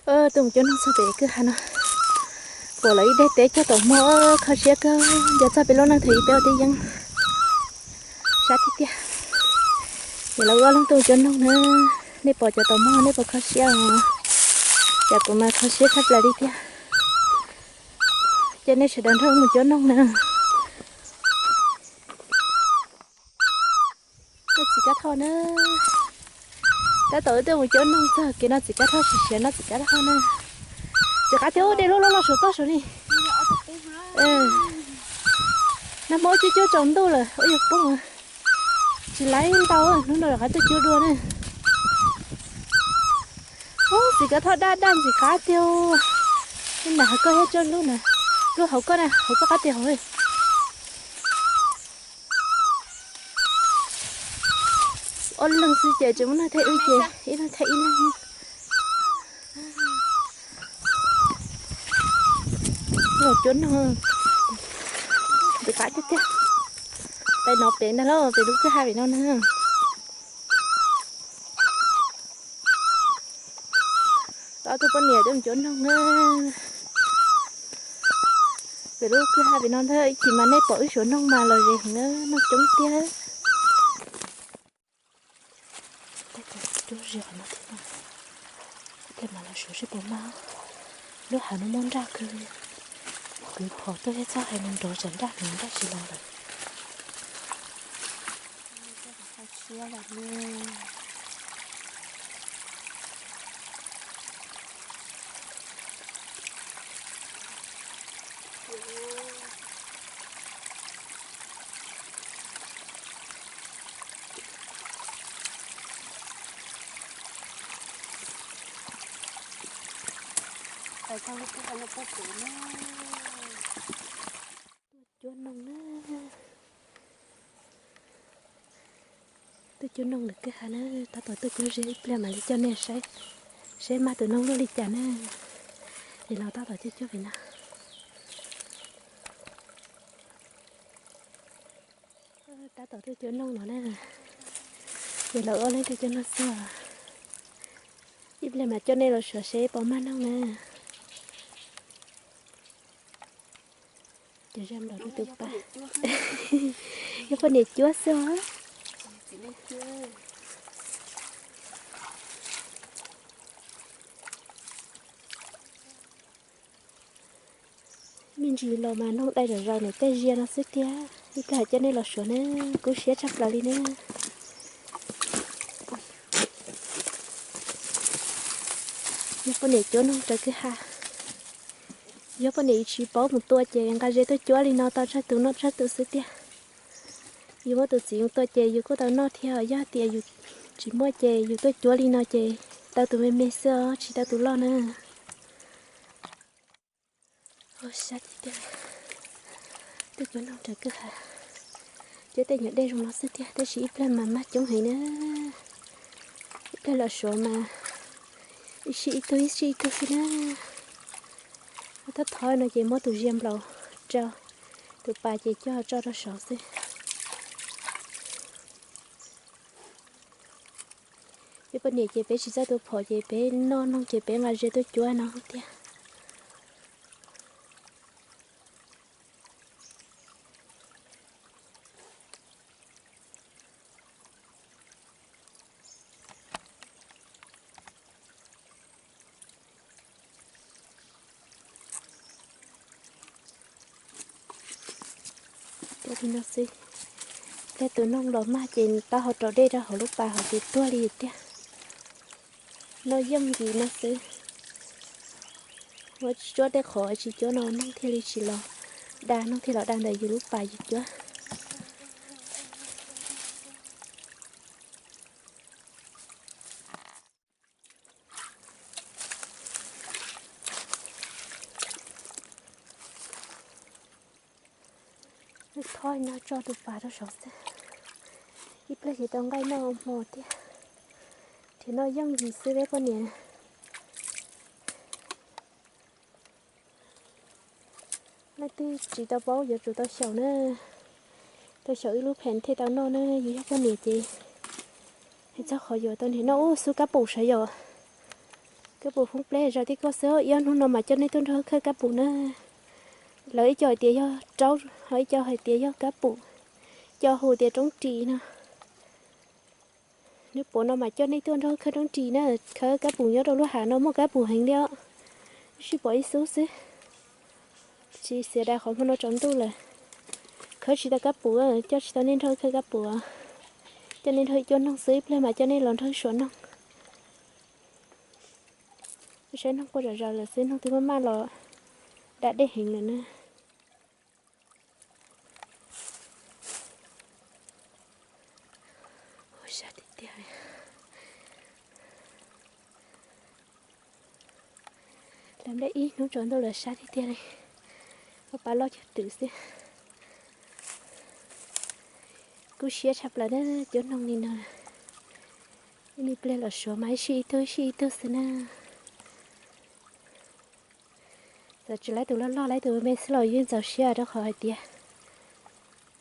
Tuaj mus cuab noog txog pem kwj ha no, pom lawv ib daim teb cog tom mog, kho siab kawg, nco txog peb lub neej thaum ub peb ua tib yeeb, sab tiag tiag. Ces lawv ob leeg tuaj mus cuab noog na, nej pom cov tom mog nej puas kho siab os? Cas kuv mas kho siab tshaj plaws li thiab. Ces nej sawv daws nrog mus cuab noog na. Txiv Kab Thoj na, tab tom wb tuaj mus cuab noog txog kev no Txiv Kab Thoj siav siav no Txiv Kab Thoj na. Txiv Kab Thoj, dej loj loj los saum toj saum li. Nag hmo cuab cuab tsaus ntuj lawm ua yuav poob. Tsis laib ntau, hnub no rov qab tuaj cuab dua na. Ub, Txiv Kab Thoj daj daj ntxim qab tiag. Nram hauv koj thiab tso lub na, lub hauv koj na, hauv koj qab tiag hauv. Ob leeg xwb ces tsis muaj neeg thaij wb ces ib leeg thaij ib leeg. Los cuab noog ntxim qab tiag tiag. Peb no pem ntag lauj, pem lub kwj ha pem no na. Ob tug poj niam tuaj mus cuab noog na. Pem lub kwj ha pem no ntag, ib chim mas nej pom wb suav noog mas los ze heev na, noog coob tiag. Ib pliag mam los suav seb puas mag. Lub hav no muaj nraj kawg, kwv phom tuaj thiab txhob hais mus nrov tsam nraj hnov nraj tsis los lawm. Tuaj cuab noog na. Tuaj cuab noog ntawm kwj ha na, tab tom tuaj cuab ze ib pliag mam li coj nej saib, saib mag tus noog luaj li cas na. Es los tab tom cuab cuab pem no. Tab tom tuaj cuab noog no na. Ces lawv ob leeg tuaj cuab noog txog, ib pliag mam coj nej los suav seb puas mag noog na. Cov zaj nplaum rau tus pas. Yog poj niam cuab xwb os. Me ntsis los mas noog dai zom zaws nws tej zia no xwb tiag. Ib pliag coj nej los suav na, kub siab tshaj plaws li na. Yog poj niam cuab noog raws kwj ha. Yog poj niam tsis paub mus tua ces nqa ze tuaj cuab li no tau tsawg tus noj tsawg tus xwb tiag. Yus muab tus txiv tua ces yus kuj tau noj thiab, yog tias yus tsis muaj ces yus tuaj cuab li no ces tau tus me me xwb os, tsis tau tus loj na. Sab tiag tiag, tuaj cuab noog raws kwj ha. Cuab tej nyuam dej zoo no xwb tiag, tab sis ib pliag mas mag coob heev na. Ib pliag los suav mas ib sij ib tug ib sij ib tug xwb na. Thawj thawj no ces muab tus zia nplaum rau, tus pas ces coj tso rau saud xwb. Yog poj niam ces peb tsis txawj tua phom ces peb noj noog ces peb nqa ze tuaj cuab no tiag. Li no xwb, tej tus noog los mag ces tau ho rau dej rau hauv lub pas hauv ces tuag li tiag. Noj yooj yim no xwb. Muab tsuab tej qhov tsis cuab no noog thiaj li tsis los da, noog thiaj los da ntawm yus lub pas yus cuab. Thob no tso tus pas rau saud xwb, ib pliag ces tau nqaij noj hmo thiab. Ces noj yooj yim xwb peb poj niam. Leej twg tsis tau paub yuav tsum tau xyaum na, tau xyaum wb lub pheem thiaj tau noj na, yus yog poj niam ces txog qhov yuav tau niam noj ub xub kab pum sav yom. Kab pum hoob pleb zos tij koj xwb, ib ob hnub no mas coj nej tuaj nrog khawb kab pum na. Lawv ib co hais tias yog raub, ho ib co hais tias yog kab pum, ib co hu tias roob ris no. Hnub puav no mas coj nej tuaj nrog khawb roob ris na, khawb kab pum nyob rau lub hav no muaj kab pum heev li os. Sib pom ib xub xwb, tsis xiav dais qhov hmo no tsaus ntuj lawm. Khawb tsis tau kab pum, coj tsis tau nej nrog khawb kab pum, coj nej nrog cuab noog xwb, ib pliag mas coj nej los nrog suav noog. Saib noog quaj zom zaws lawm xwb, noog twb maj maj los da dej heev lawm na. Sab tiag tiag li. Lawv nplej ib hnub tsaus ntuj lawm, sab tiag tiag li. Ua pa loj cuag twm xwb. Kub siab tshaj plaws na, cuab noog li no. Ib me pliag los suav mas ib sij ib tug ib sij ib tug xwb na. Txawm tsis laib tus loj loj, laib tus me xwb los yeej txaus siab rau qhov hais tias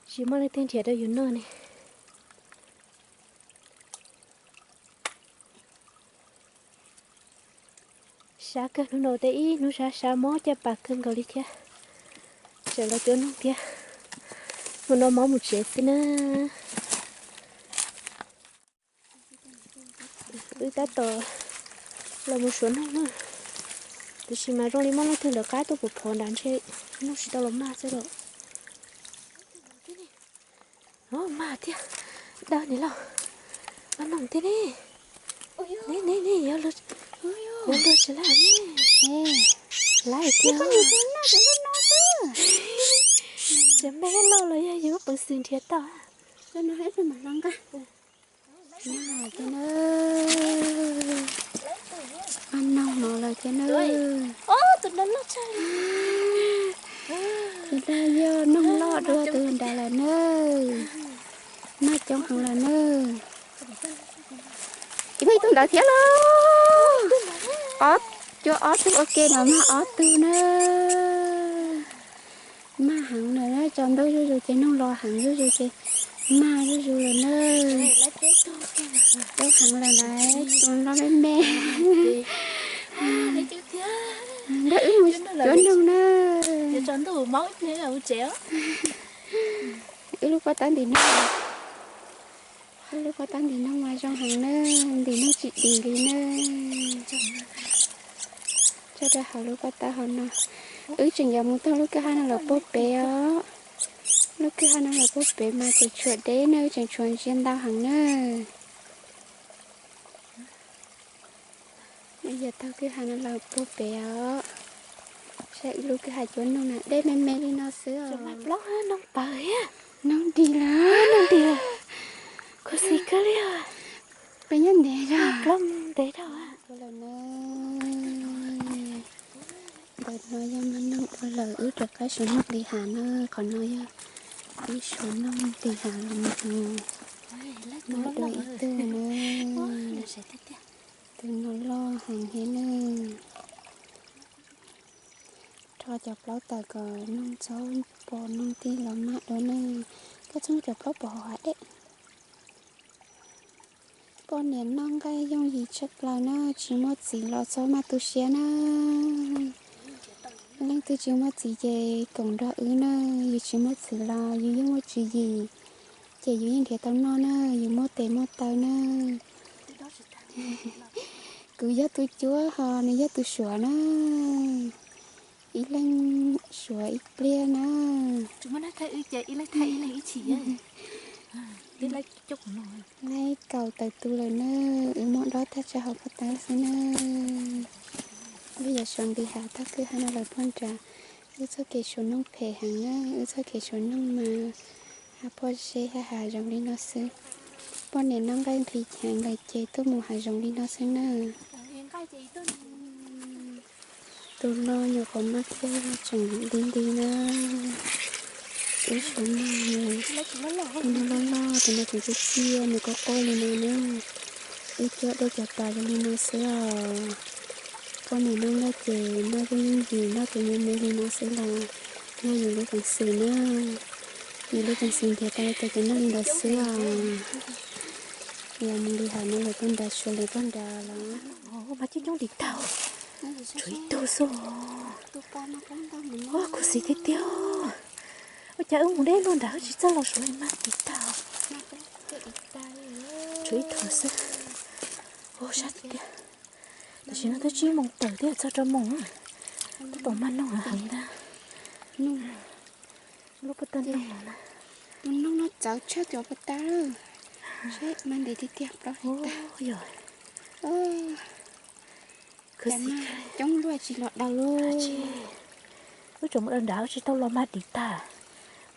tsis muaj leej twg nrhiav rau yus noj ne. Sab kawg, hnub no tej ib hnub sab sab mob caj pas kawg nkaus li thiab. Tseem los cuab noog thiab. Hmo no mob mus tsev xwb na. Wb tab tom los mus suav noog na, tiam sis mas zoo li muaj leej twg lawv qab tuaj pov phov nram ntshe noog tsis tau los mag xwb los. Mag thiab, dawb ni lauj, mag noog thiab ne. Ne ne ne, yuav luag tsis laj ne. Laj thiab. Cov me loj los yog yus peev xwm nrhiav tau. Mag thiab na. Mag noog no lawm thiab na. Tus no yog noog loj dua tus nrad lawm na. Mag coob heev lawm na. Ib tus ntawd thiab los. Ob, cuab ob tug ua ke no mag ob tug na. Mag heev lawm, tsaus ntuj zuj zus ces noog los heev zuj zus ces mag zuj zus lawm na. Coob heev lawm na, tus loj me me. Nrog wb mus cuab noog na. Wb lub pob tawb ntim noog, wb lub pob tawb ntim noog mas zoo heev na, ntim noog tsis dim li na. Tso rau hauv lub pob tawb hauv no. Wb tseem yuav mus taug lub kwj ha no lawm puag pem os. Lub kwj ha no lawm puag pem mas tseem tshuav deb na, wb tseem tshuav ntsia ntau heev na. Wb yuav taug kwj ha no lawm puag pem os. Saib wb lub kwj ha cuab noog na, deb me me li no xwb os. Noog dig lawm, noog dig lawm. Khuv xim kawg li os. Peb nyob ntev zog. Plaub ntev dhau lawm na. Ntawm no yog mag noog ua lawm, wb rov qab suav noog nqis hav na. Qhov no yog wb suav noog nqis hav los mus. Mag dua ib tug na. Tus no loj heev thiab na. Rho cov plaub tawm kom noog txhob pom noog tig los mag dua na. Koj txhob muab cov plaub pov hauv hav dej. Poj niam noj nqaij yooj yim tshaj plaws na, tsis muaj txiv los txhob maj tu siab na. Leej twg tsis muaj txiv ces koom nrog wb na, yus tsis muaj txiv los yus yeej muaj tswv yim, ces yus yeej nrhiav tau noj na, yus muaj tes muaj taw na. Kuv yog tus cuab ho nws yog tus suav na. Ib leeg suav ib pliag na. Laib kaum tawm tus lawm na, wb muab dob tag tsa hauv pob tawb xwb na. Wb yuav suav nqis hav taug kwj ha no lawm puag nrad. Wb txoj kev suav noog phem heev na, wb txoj kev suav noog mas hav pob zeb hav zoov li no xwb. Poj niam noj nqaij nqhis heev lawm ces tuaj mus hav zoov li no xwb na. Tus no nyuam qhuav mag kiag tseem li li na. Wb suav noog, tus no loj loj, tus no tseem ciaj ciaj, nws quaj quaj li no na. Wb cuab dej cov pas zoo li no xwb os. Poj niam noj nqaij ces noj yooj yooj yim, noj tus me me li no xwb los yog yus lub peev xwm na. Yus lub peev xwm nrhiav tau cov noj li ntawd xwb os. Yog mus li hais no yog puag nrad, suav li puag nrad los mas coob coob dim tag, tshuav ib tug xwb. Ua khuv xim tiag tiag. Ua cas wb mus deb luaj nrad wb tsis txawj los suav li mas dim tag. Tshuav ib tug xwb. Ua sab tiag tiag. Tam sim no twb tsib moos tawm thiab txog rau moos, tab tom mag noog heev ntag. Lub puag ta noog no na. Tus noog no txawv tshaj cov puag ta lawm. Seb mas ntev tiag tiag plaub hlis tag. Yog. Cas mas coob luaj tsis los daws li. Wb tseem mus daws nrad wb tsis tau los mag dim tag.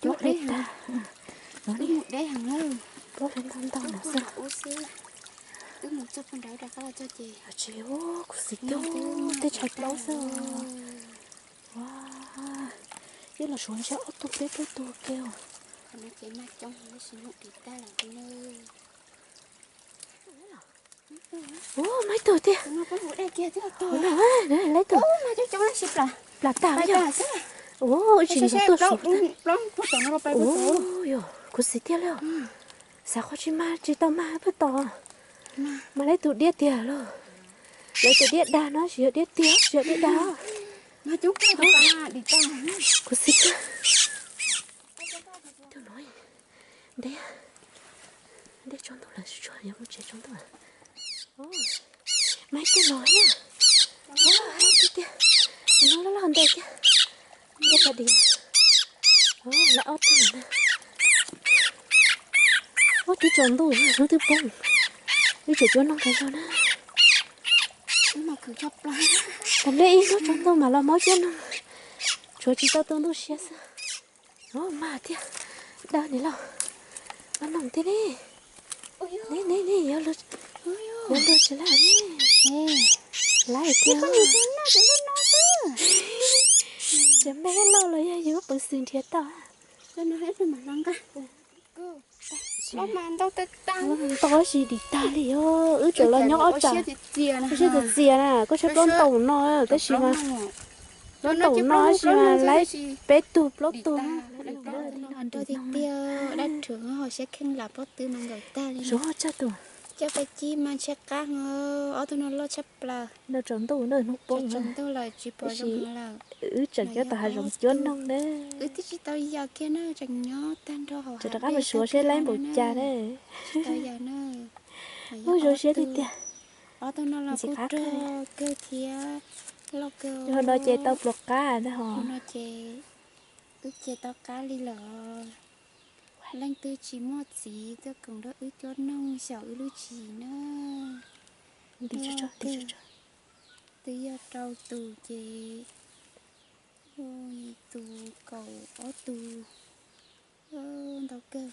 Coob deb tag. Wb mus deb heev lawm. Plaub hlis ntau ntau no xwb. Wb mus txog puag nrad rov qab los txog ces tsis, khuv xim tiag, tej tshais plaub xwb. Ua, ib los suav ntshe ob tug peb plaub tug kiag. Ua, mas ib tug tiag. Ua no, lawv tug plam tag yog. Ua, ib tsis mus tuaj suav. Ua, yog khuv xim tiag li. Xav qhov tsis mag tsis tau mag pab tos. Mas lawv tus diab tiag lauj. Lawv tus diab dag no tsis yog diab tiag, tsis yog diab dag. Khuv xim tiag. Tus no ntev, ntev tsaus ntuj lawm, tsuas yog mus tsev tsaus ntuj. Mas ib tug no thiab. Tiag tiag, no loj loj ntev tiag. Ntev pas diav. Lawv ob tug na. Ua twb tsaus ntuj hnub twb poob, wb tseem cuab noog tas zog na. Tas li ib hnub tsaus ntuj mam los mus cuab noog, tshuav tsis tau tu ntuj siab xwb. Mag tiag, dawb ni lauj, los noog thiab ne. Ne ne ne, yuav luag tsis laj ne. Laj tiag. Cov me loj los yog yus pov xwm nrhiav tau. Ntau tab sis dim tag li os, wb tseem los nyob ob tsam. Koj siab txias na, koj tshaib plaub ntau no tab sis mas, plaub ntau no tab sis mas laib peb tug plaub tug. Dab rhuv ho siab kheej lam pob tw mas nkawm tag li. Suav tsawg tus. Coj peb cib mas ntshe qab, ob tug no loj tshaj plaws. Ntuj tsaus ntuj na, hnub poob tsaus ntuj lawm tsis pom zoo heev lawm. Wb tseem nyob tom hav zoov cuab noog na. Wb twb tsis tau yam kiag na, tseem nyob tag nrho hauv hav dej. Rov qab mus suav seb laib npaum cas na. Tsis tau yam na. Ub, zoo siab tiag tiag. Ob tug no los kuj rog kawg thiab, loj kawg. Hauv no ces tau pluas qab ntag hos. Hauv no ces wb ces tau qab li lawm. Leej twg tsis muaj txiv tuaj koom nrog wb cuab noog xyaum wb lub txim na. Twb yog rau tus ces tus kaum ob tus, ntau kawg.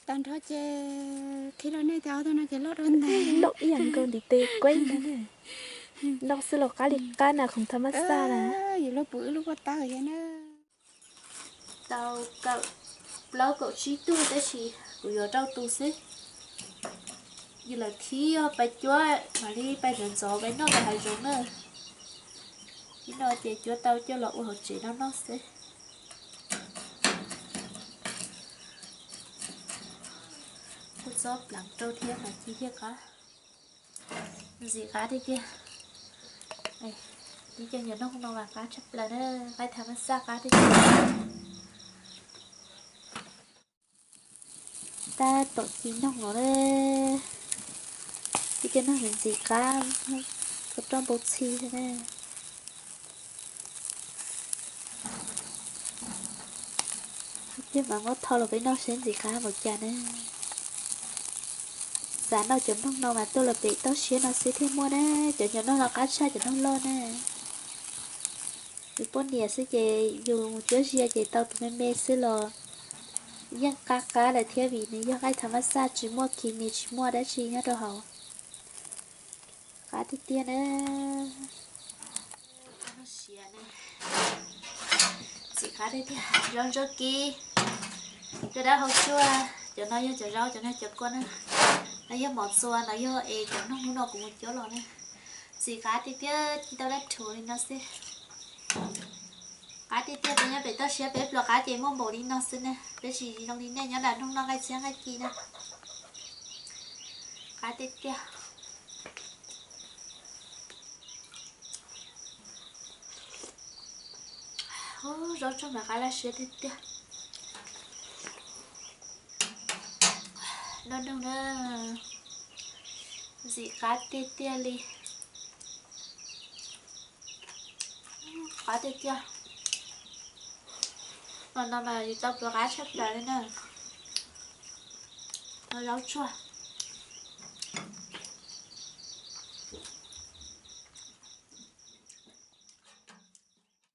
Tag nrho ces qhia rau nej tias ob tug no ces loj rau ntag. Loj ib yam nkaus ntiv tes kueb ntag. Noj xwb los qab li qab na, khoom tha mab xaj na. Yus lub pum wb lub pob tawb thiab na. Tau kaum plaub kaum tsib tug tab sis kuv yuav rau tus xwb. Yus lawm thib yog pais cuab mam li pais ntxov ntxov pais noj rau hav zoov na. Ib no ces cuab tau coj los ua hauv tsev noj noj xwb. Kuj txob pleev rau thiab mas ci thiaj qab. Ntxim qab tiag tiag. Tib co nyuam noog no mas qab tshaj plaws na, qaib tha mab xaj qab tiag tiag. Tab tom ci noog no na. Tib co noog ntxim qab, roj npau txhi na. Thiaj mas muab tho los peb noj seb ntxim qab npaum cas na. Xav noj cov noog no mas tuaj los pem toj siab no xwb thiaj muaj na. Cov nyuam noog no qab tshaj cov noog loj na. Yus poj niam xwb ces yus mus cuab ziag ces tau tus me me xwb los yeej qab qab lawm thiab vim nws yog qaib tha mab xaj tsis muaj khi mis tsis muaj dab tsi nyob rau hauv. Qab tiag tiag na. Ntxim qab tiag tiag, zaub ntsuab kib, cov dawb hau cuaj, cov no yog cov zaub, cov no cov kua na. No yog mov txua, no yog es cov noog hnub no kuv mus cuab los na. Ntxim qab tiag tiag, ci tau dab rhuav li no xwb. Qab tiag tiag, peb nyob pem toj siab peb pluas qab ces muaj npaum li no xwb na, peb tsis zoo li nej nyob nram nroog noj nqaij txhiab nqaij ci na. Qab tiag tiag. Ub, zaub tsuag mas qab laj siab tiag tiag. Noj noog na, ntxim qab tiag tiag li. Qab tiag tiag. Hmo no mas yus tau pluas qab tshaj plaws li na. Noj zaub tsuag.